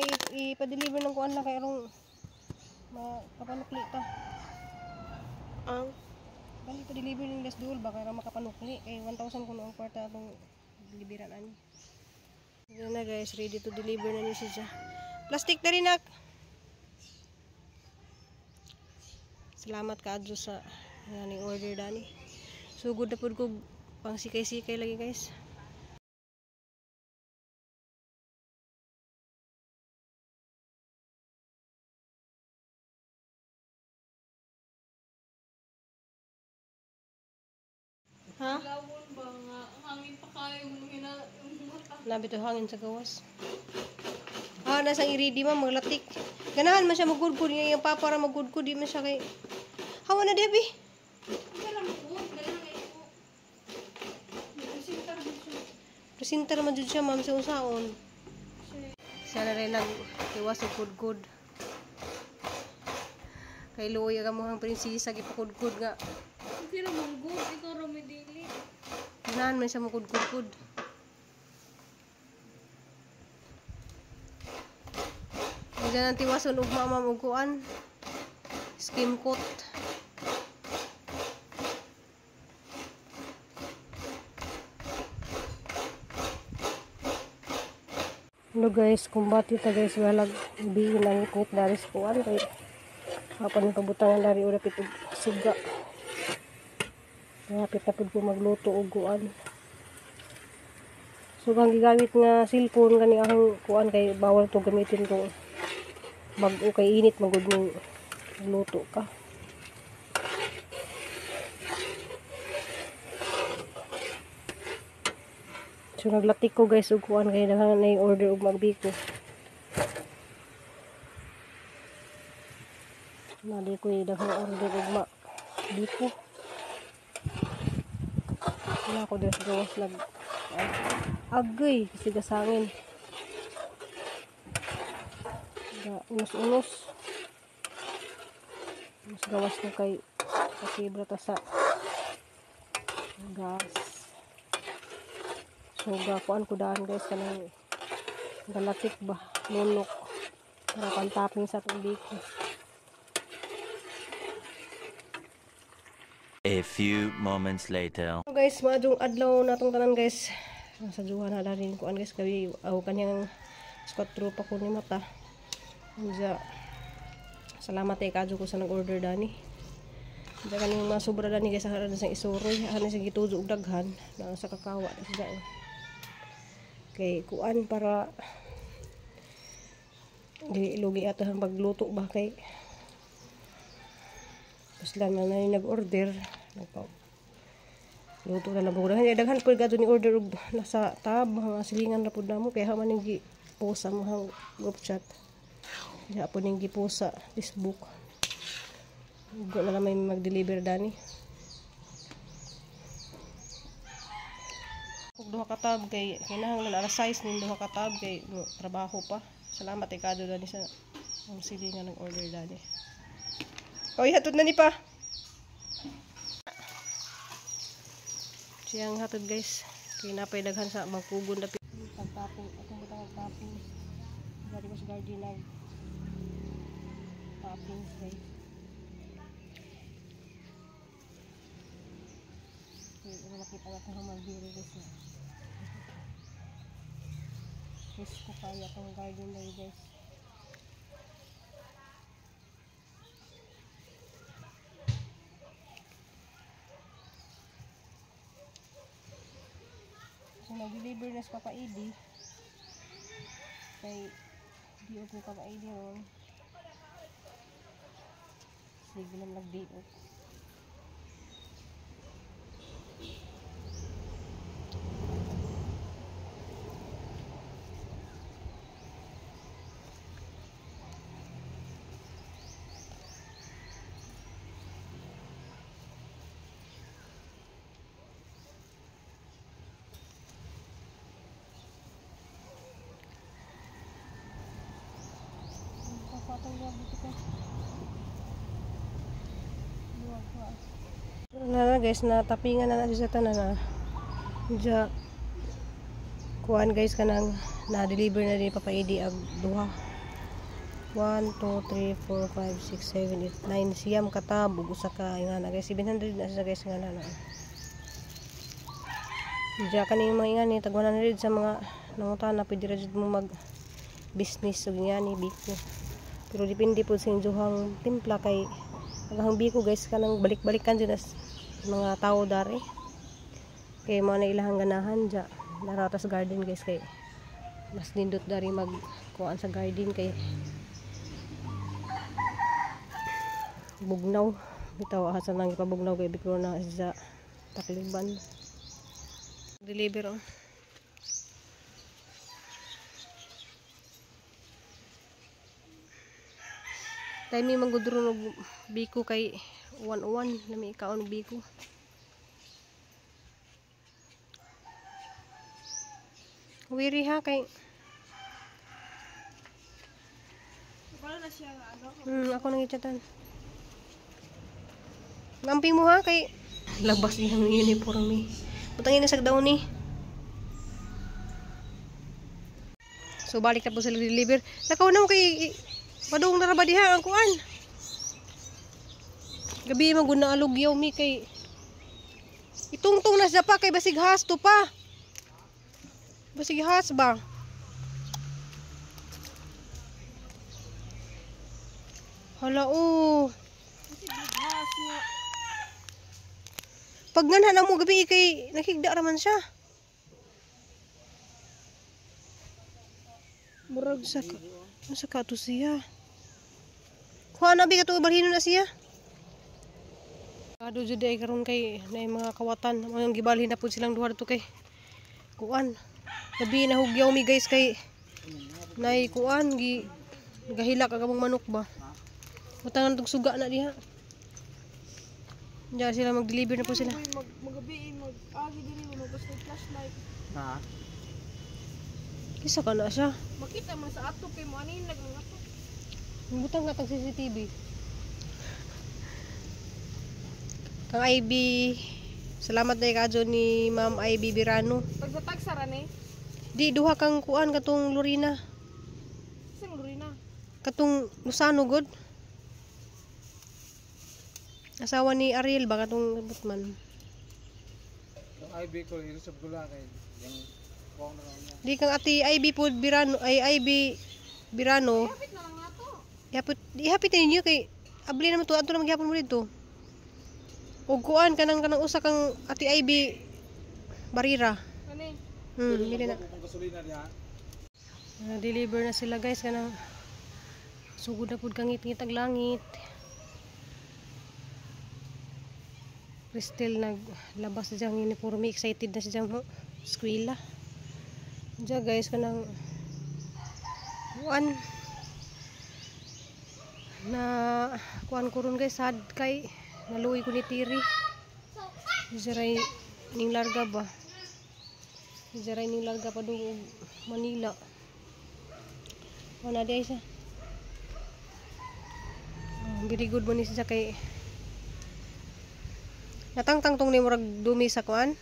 kay ipa-deliver ng kuan lang kay arong makapanukli ta. Ang Bali pa-deliver ning das duol ba kay ra makapanukli kay 1,000 kuno ang kwarta atong deliveran ani. Yan na guys, ready to deliver na ni siya. Plastic na rin nak. Salamat kaadyo sa ni order dani. Sugod na pud ko pang sikay-sikay lagi guys. Ha? Lawon ba nga hangin pa kayo hina mata. Labi to hangin sa gawas. Ah, nasa i-ready ma'am, maglatik. Ganahan man siya magudgud nga iyang papa ra magudgud di man siya kay Hawa na Debbie. Presintar man jud siya ma'am sa usaon. Siya na rin nag-iwas og gudgud. Kay luoy ang amuhang prinsesa gipakudgud nga. Hindi ra manggod, ikaw ra may dili. Ganahan man siya magudgud. Diyan ang tiwason ugma ma'am og kuan. Skim coat. Hello guys, kumbati ta guys, walag biin ang ngit dari sa kuan kay apan pabutangan dari ura pit og suga. Hapit na pud ko magluto og kuan. So ang gigamit nga cellphone kani akong kuan kay bawal to gamitin ko. Bag-o kay init magud ning luto ka. So naglatik ko guys og kuan kay daghan na yung order og magbiko. Nali ko yung daghang order og magbiko. Wala ko diri sa gawas nag agay kasi gasangin. Unos-unos. Mas gawas na kay kasibra ta sa gas. So gakuan ko daan guys kanang galatik ba lunok para pang topping sa atong biko. A few moments later. So guys, maadjong adlaw natong tanan guys. Sa juha na darin kuan guys kay aw kanyang squat tropa ko ni mata. Unja, salamat ay kadyo ko sa nag-order dani. Unja kaning mga sobra dani guys sa sa isuroy, ana sa gituzo og daghan na sa kakawa siya. Kay kuan para di lugi ato ang pagluto ba kay basta na na nag-order nagpa luto na lang po. Daghan daghan pud gadto ni order og nasa tab mga silingan ra pud namo kay ha man ning gi-post sa mga group chat. Diha po ning gi-post sa Facebook. Ugo na lang may mag-deliver dani. Ug duha ka tab kay kinahanglan alas size ning duha ka tab kay no, trabaho pa. Salamat kay kadto dani sa ang silingan ng order dani. Oy, hatod na ni pa. Siyang hatod guys. Kay napay daghan sa magkugon dapit. Pagtapong atong butang topping. Dari ko sa garden nag toppings guys. Okay, ano nakita na itong mulberry guys na. Gusto ko kaya itong garden na guys. So nag-deliver na sa Papa Edi. Kay diog ni Papa Edi ron. Sige lang nagdiog. Na guys, natapingan na na siya sa tanan na. Diya kuan guys kanang na-deliver na din Papa Edi ag duha. 1 2 3 4 5 6 7 8 9 siyam katab ug usa ka ingana guys. 700 na siya guys nga na. Diya kaning mga ingani tag 100 sa mga nangutana, pwede ra jud mo mag business ug ingani biko. Pero depende pud sa inyong timpla kay ang biko guys kanang balik-balikan jud as mga tao dari. Kay mo na ilahang ganahan diya dara sa garden guys kay mas nindot dari mag kuan sa garden kay bugnaw bitaw asa nang ipabugnaw kay biko na sa Tacloban. Deliver oh. Time manggudron og biko kay 1-1 nami kaon og biko. Wiri ha kay Wala na siya nga ano. Ako nang i-chatan. Nampi mo ha kay labas niyang uniforme. Butangin na sa daw ni. So balik na po sila deliver. Nakaw na mo kay padung na ra ba diha ang kuan. Gabi man gud na alugyaw mi kay itungtong na siya pa kay basig has to pa. Basig has ba? Hala oh. Pag nga na mo gabi kay nakigda ra man siya. Murag sa ka to siya. Kuha na bi kato balhino na siya. Kado jud ay karon kay nay mga kawatan, mga gibalhin na pud silang duha to kay kuan. Gabi na hugyaw mi guys kay nay kuan gi gahilak ang among manok ba. Butangan tug suga na diha. Diya sila mag-deliver na po sila. Magabi mag-agi diri mo gusto flashlight. Ha? Kisa ka na siya. Makita man sa ato kay mo ani nag ato. Butang nga tag CCTV. Kang IB, salamat na kadyo ni Ma'am IB Birano. Tagsa-tagsa ra ni. Di duha kang kuan katong Lorena. Sing Lorena. Katong Lusano god. Asawa ni Ariel ba katong Butman. Yung IB ko, ilusog ko lang kay yung kuwang na niya. Di kang ati IB pod Birano ay IB Birano. Kapit na lang nato. Ihapit ihapit ninyo kay abli naman to adto na magyapon mo dito. Og kuan kanang kanang usa kang ati IB Barira. Kani. Mili na. Kung gasolina diha. Deliver na sila guys kanang sugod na pud kangit-ngit ang langit. Cristel naglabas siya ang uniforme, excited na siya mo eskwela. Diya guys kanang kuan na kuan ko ron guys sad kay naluoy ko ni Tiri. Diray ning larga ba? Diray ning larga pa og Manila. Wala di ay siya. Oh, very good mo ni siya kay natangtang tong ni murag dumi sa kuan.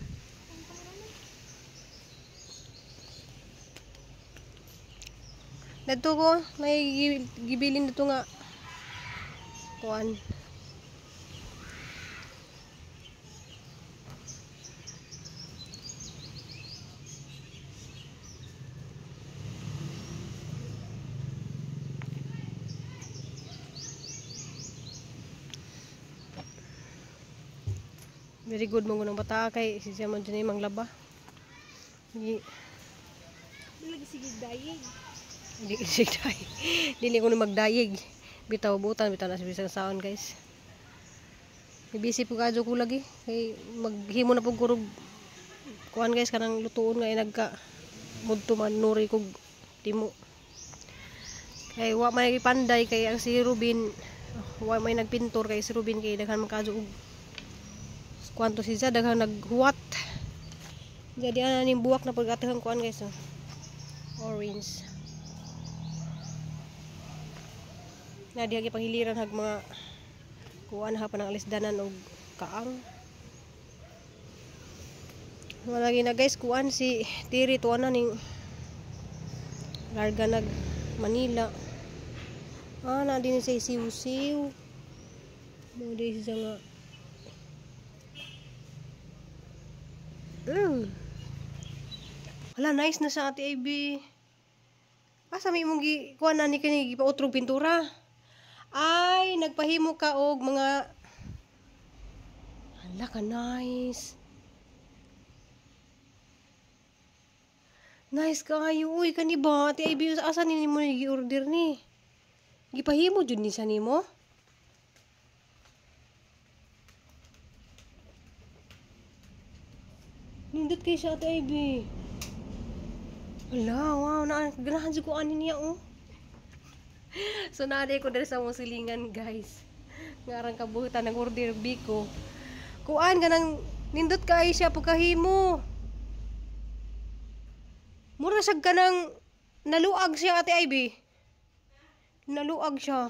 Dadto ko may gibilin dito nga kuan. Very good mo ng bata kay siya man dyan ay manglaba. Hindi Lagi sige dayig. hindi sige dayig. Dili ko na magdayig. Bitaw butan bitaw na sa bisang saon guys. Busy po kadyo ko lagi kay maghimo na pug kurog kuan guys kanang lutuon nga nagka mudto man nuri kog timo. Kay wa may panday kay ang si Ruben wa may nagpintor kay si Ruben kay daghan man kadyo og kuanto siya daghang naghuwat. Jadi ana ning buwak na pag-atahang kuan guys oh. Orange. Na diha gipanghiliran hag mga kuan ha pa ng alisdanan og kaang. Wala na guys kuan si Tiri tuwa na ning larga nag Manila. Ah, na din sa siw-siw. Mo di siya nga. Hala, nice na sa Ate Ivy. Asa may imong gi kuan na ni kini gipautrog pintura? Ay, nagpahimo ka og mga. Hala ka nice. Nice kaayo. Uy, kani ba? Ate Ivy, asa ni mo gi-order ni? Gipahimo jud ni sa nimo? Nindot kay siya, Ate Ivy. Hala, wow, na ganahan jud ko ani niya oh. So naadi ko diri sa mong silingan, guys. Nga arang kabuhitan nag-order biko. Kuan ganang nindot kay siya pagkahimo. Mura siya ganang naluag siya, Ate Ivy. Naluag siya.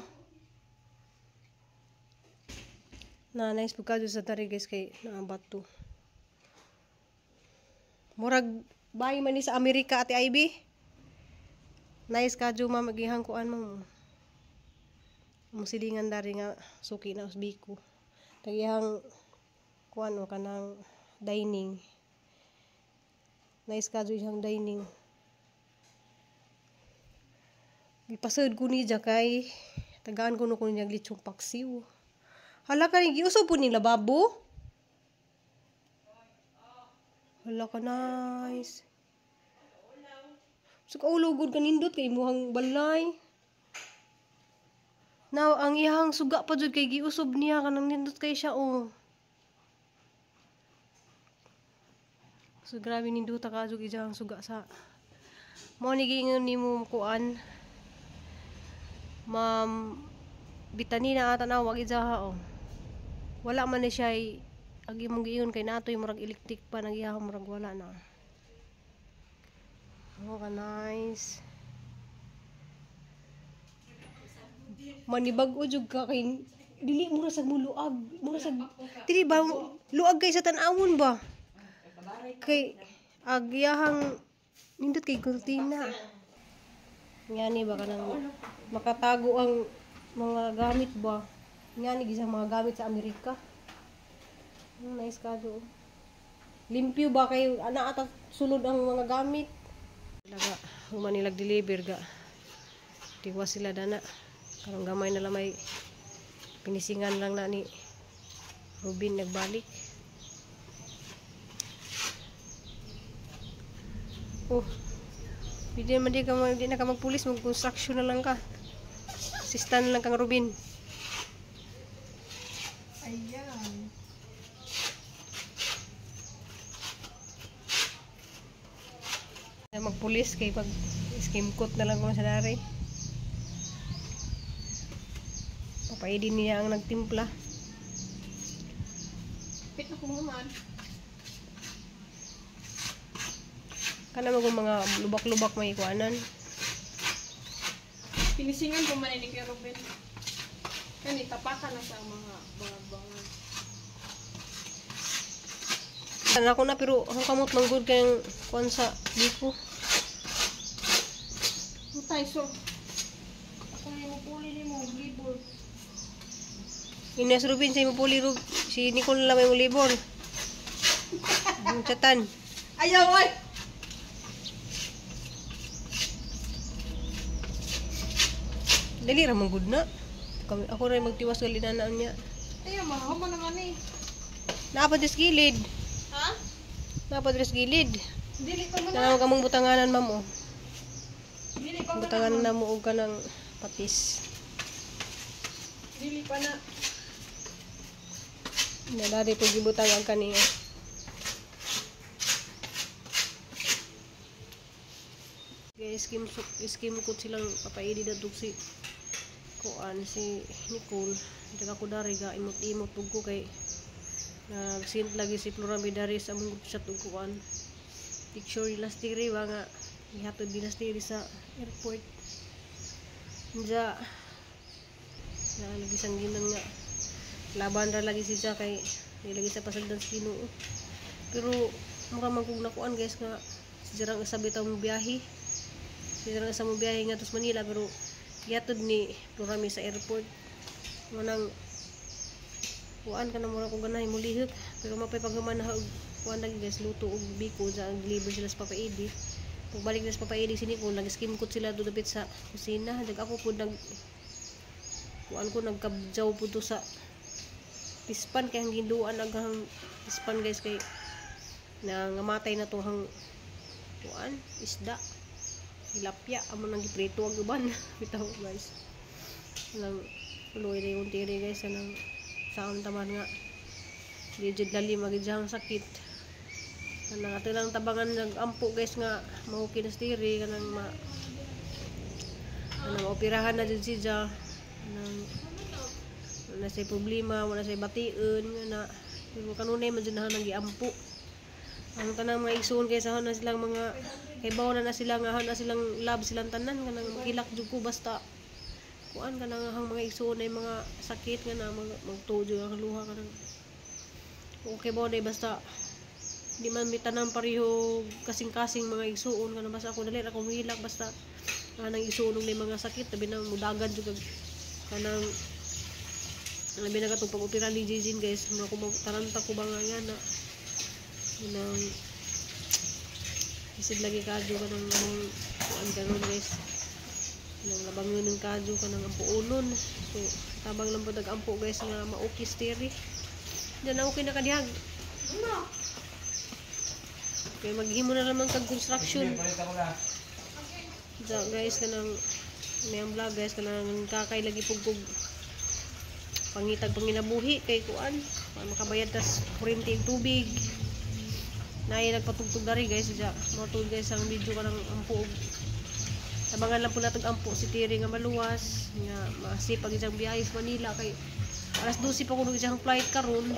Na nice pagka sa tari guys kay naabato. Murag bay man ni sa Amerika, Ate Ivy. Nice kadyo ma'am, magihang kuan ma'am. Musilingan dari nga suki na biko. Tagihang kuan o kanang dining. Nice kadyo iyang dining. Gipasod ko niya kay tagaan ko no ko niya lechong paksiw. Hala ka ni giusob po ni lababo. Hala ka nice. So kaulugod ka nindot kay imuhang balay. Now ang iyang suga pa jud kay giusob niya kanang nindot kay siya oh. So grabe nindota ka jud iyang suga sa. Mao ni giingon nimo kuan. Ma'am Bitanina ata na wag ijaha oh. Wala man ni siya ag imong giingon kay natoy murag electric pa nagyaha murag wala na. Oh, ka nice. Manibag-o jud ka kay dili mura sa muluag, mura sa dili ba luag kay sa tan-awon ba? Kay agyahang nindot kay kurtina. Ngani ba kanang makatago ang mga gamit ba? Ngani gisang mga gamit sa Amerika. Nice kadyo. Limpyo ba kay ana ata sulod ang mga gamit? Laga human nilag deliver ga. Tiwas sila dana. Karong gamay na lamay pinisingan lang na ni Ruben nagbalik. Oh. Pwede man di ka di na ka magpulis, mag-construction na lang ka. Assistant lang kang Ruben. Ayan. Magpulis kay pag skim coat na lang ko sa dari. Papaidin niya ang nagtimpla. Pit na kumuman. Kana mo mga lubak-lubak may kuanan. Pinisingan po man ni Kuya Ruben. Kani tapakan na sa mga bangan. Sana ko na pero ang kamot manggod kayang kuan sa biko. Utay so. Ako na mo puli nimo libor. Ines Rubin sa imo puli Rub si Nicole lang may libor. Ang chatan. Ayaw ay. Dali ra man gud na. Kami ako ra magtiwas gali na niya. Ayaw mahom man naman eh. Naa pa diri sa gilid. Ha? Naa pa diri sa gilid. Dili pa man. Tanaw ka mong butanganan ma'am oh. Dili pa man. Butanganan na mo og kanang patis. Dili pa na. Nadari po gibutang ang kaniya. Guys, skim ko silang papaidi na si kuan si Nicole. Daga ko dari ga imot-imot pug ko kay nagsint lagi si Flora Midari sa among group chat ug kuan. Picture nila diri ba nga gihatod nila diri sa airport. Unja na lagi sangginan nga laban ra lagi siya kay nilagi sa pasagdan sa Ginoo. Pero mura man kog nakuan guys nga si Jarang isa bitaw mo biyahe. Si Jarang isa mo biyahe nga tos Manila pero Gihatod ni Florami sa airport. Manang kuan ka na mura ko ganahay mulihok pero mapay paghuman na kuan lagi guys, luto og biko sa deliver sila sa Papa Edi. Pagbalik na sa Papa Edi sini ko nag-skim coat sila do dapit sa kusina. Dag ako pud nag kuan ko, nagkabjaw pud to sa pispan kay ang ginduan aghang pispan guys, kay na ngamatay na to hang kuan isda tilapia amo nang giprito ang uban. Bitaw guys, nang luoy na yung tiri guys, anang saon taman nga di jud lalim agid siyang sakit. Kanang ato lang tabangan nagampo guys nga mauki na sa tiri, kanang ma kanang maoperahan na jud siya, kanang wala say problema, wala say bation nga na. Pero kanunay man jud na nang giampo ang tanang mga igsuon kay sa na silang mga kay na na sila nga na silang love silang tanan. Kanang makilak jud ko basta kuan kanang ang mga igsuon ay mga sakit nga na magtuo jud ang luha. Kanang okay ba na basta di man mi tanan pareho kasing-kasing mga igsuon. Kanang basta ako dali ra ko mahilak basta kanang igsuon og may mga sakit, tabi na mudagan jud kag kanang labi na katong pag-opera ni Jijin guys, mga taranta ko ba nga nga na kanang isip lagi kadyo kanang among kuan karon guys, kanang labangon ng kadyo kanang ampuonon. So tabang lang po ampo guys nga maukis tiri diyan na okay na kadihag. Ano? Kay maghimo na naman kag construction. Palit ako na. So, guys, kanang may ang vlog guys, kanang kakay lagi pug pangitag panginabuhi kay kuan para makabayad tas kuryente ug tubig. Naay nagpatugtog dari guys ja. Mo guys ang video kanang ampo og tabangan lang po natog ampo si Tiri nga maluwas nga masipag isang biyahe sa Manila kay alas 12 pa kuno isang flight karon.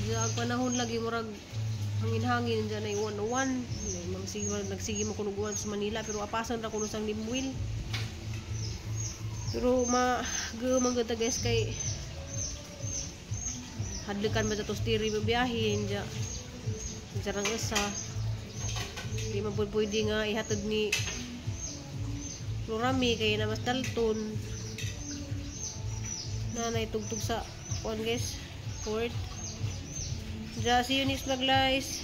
Diya ang panahon lagi murag hangin-hangin diyan ay 101. Magsige nagsige mo kuno guwan sa Manila pero apasan ra kuno sang Limwil. Pero ma man gud ta guys kay hadlukan ba sa tiri mo biyahe diya. Jarang usa. Di man pud pwede nga ihatod ni Florami kay na mas dalton. Nanay tugtog sa kuan guys, court. Ja, see you next vlog guys.